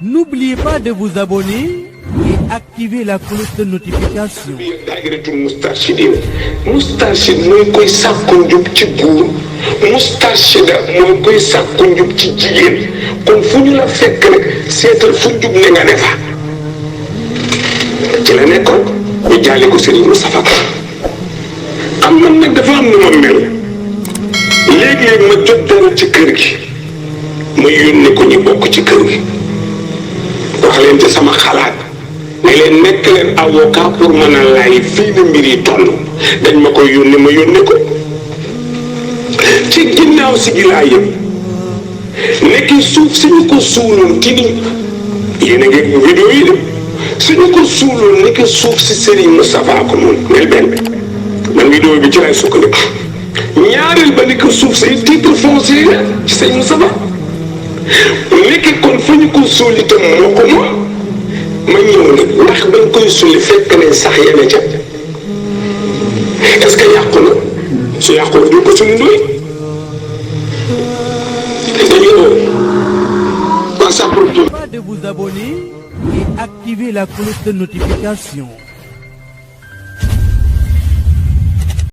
N'oubliez pas de vous abonner et activer la cloche de notification. Moustachid mooy koy sàkku njub ci góor moustachida mooy koy sàkku njub ci jigéen kon fu ñu la fekk rek seetal fu njub ne nga ne fa ci la nekkoon ñu jaale ko Serigne Moustapha am man nag dafa am nu ma mel léegi-léeg ma jot dara ci kër gi ma yónnee ko ñu bokk ci kër gi wax leen ci sama xalaat ne leen nekk leen avocat pour mën a laay fii la mbir yi toll dañ ma koy yónnee ma yónnee ko ci ginnaaw si gi laa yëpp nekki suuf suñu ko suuloon ci ni yéen a ngi vidéo yi de suñu ko suuloon nekki suuf si Serigne Moustapha ko moom mel benn man vidéo bi ci lay sukkandiku ñaareel ba nekk suuf si titre foncier ci Serigne Moustapha nekki kon fu ñu ko suul itam moo ko moom ma ñëw nag ndax bañ koy sulli fekk ne sax yene ca est-ce que yàqu na su yàqu na ñu ko sulli ndoy Pas de vous abonner et activer la cloche de notification.